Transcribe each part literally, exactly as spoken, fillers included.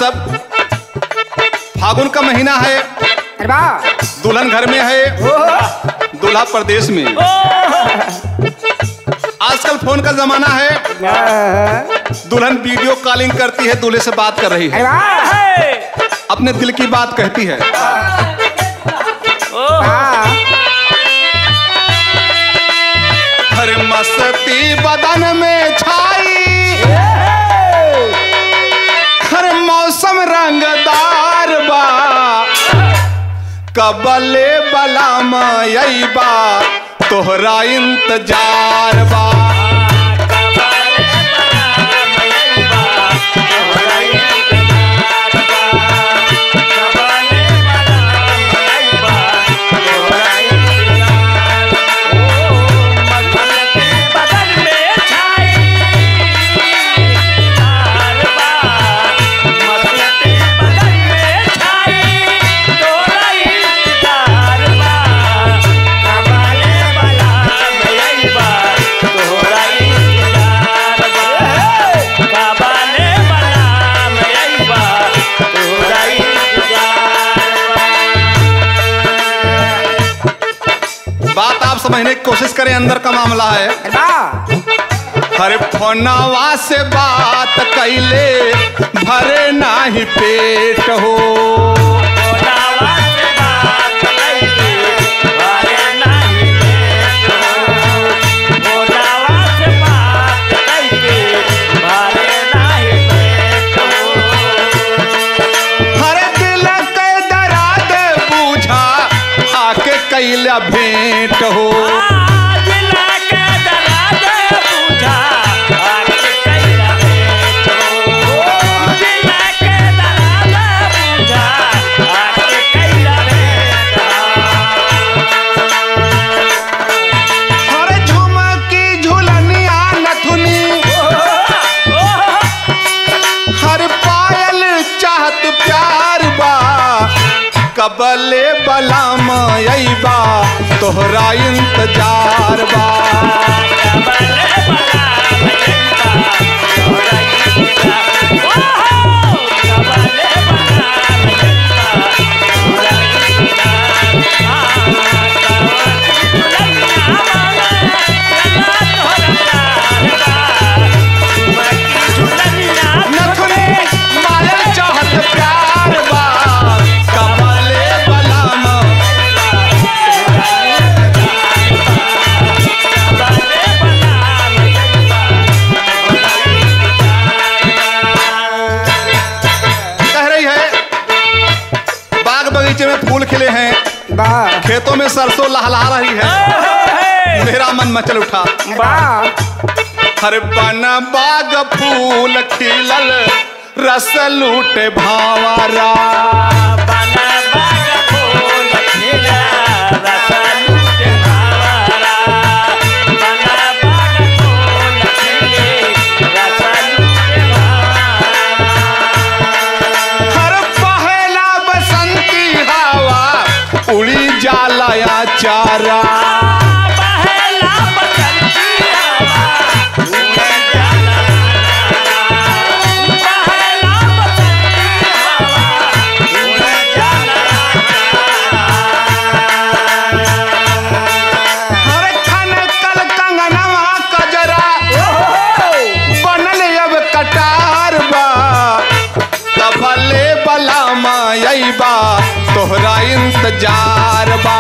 सब फागुन का महीना है, अरे वाह। दुल्हन घर में है, ओहो। दूल्हा परदेश में। ओहो। आजकल फोन का जमाना है, हाँ। दुल्हन वीडियो कॉलिंग करती है, दूल्हे से बात कर रही है, अरे वाह। अपने दिल की बात कहती है। ओहो। हाँ। हर मस्ती बदन में छाई, हर मौसम रंगदार बा। कबले बलाम अइबा, तोहरा इंतजार बा। बात आप समझने की कोशिश करें, अंदर का मामला है। अरे वाह। अरे फोनवा से बात कैले भरे नाही पेट हो। फोनवा से बात कैले भरे नाही पेट हो। फोनवा से बात कैले भरे नाही पेट हो। हर दिल के दर्द बूझा आके कैला भेंट हो। आ, दिल के दर्द बूझा आके कैला भेंट हो। दिल के दर्द बूझा आके कैला भेंट हो। हर झुमकी झुलनिया नथुनी, हर पायल चाहत प्यार बा। कबले बलाम अइबा, तोहरा इंतजार बा। नथुनी मारल चाहत प्यार बा, कबले बलाम। कह रही है, बाग बगीचे में फूल खिले हैं, वाह। खेतों में सरसों लहलहा रही है, ओहो। मेरा मन मचल उठा। वाह। हर बन बाग फूल खिलल, रस लूटे भांवरा। बन बाग फूल खिलल, रस लूटे भांवरा। बन बाग फूल खिले, रस लूटे भांवरा। हर पहला बसंती हवा उड़ी जाला अचारा। पहला बसंती हवा उड़ी जाला अचारा। पहला बसंती हवा उड़ी जाला अचारा। हर खनकल कंगनवा कजरा, बनल अब कटार बा। कबले बलाम अइबा, तोहरा इंतजार बा।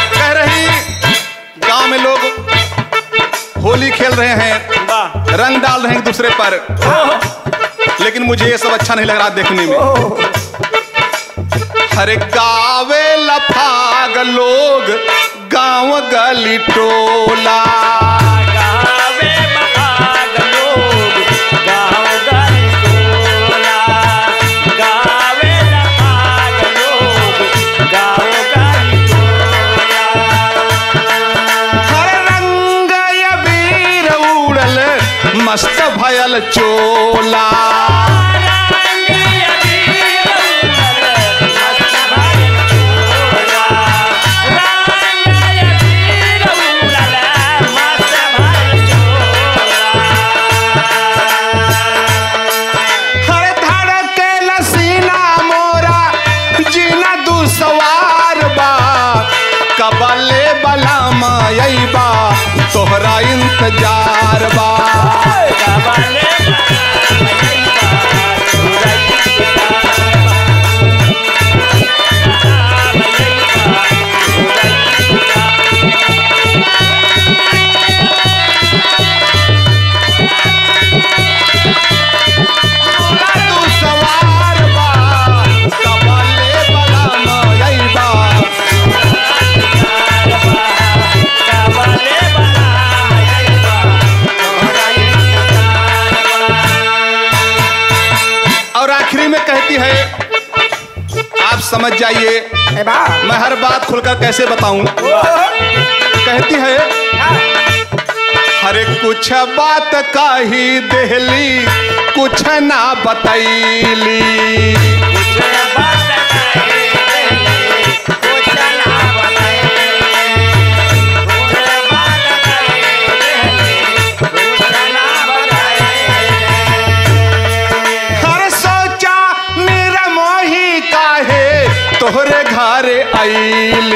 कह रही, गांव में लोग होली खेल रहे हैं, वाह। रंग डाल रहे हैं एक दूसरे पर, ओहो। लेकिन मुझे ये सब अच्छा नहीं लग रहा देखने में। ओहो। अरे गावे लफाग लोग, गाँव गली टोला। गावे लफाग लोग, गाँव गली टोला। गावे लफाग लोग, गाँव गली टोला। हर रंग अबीर उड़ल, मस्त भयल चोला। हर धड़केला सीना मोरा, जीना दुसवार बा। कबले बलम अइबा, तोहरा इंतजार बा। और आखिरी में कहती है, आप समझ जाइए, ए बा। मैं हर बात खुलकर कैसे बताऊं। कहती है, हाँ। हरे कुछ बात कही देहली, कुछ ना बतैली। कुछ बात कही देहली, कुछ ना बतैली। कुछ बात कही देहली, कुछ ना बतैली। हर सोचा मेरा मोही काहे तोहरे घरे आइली।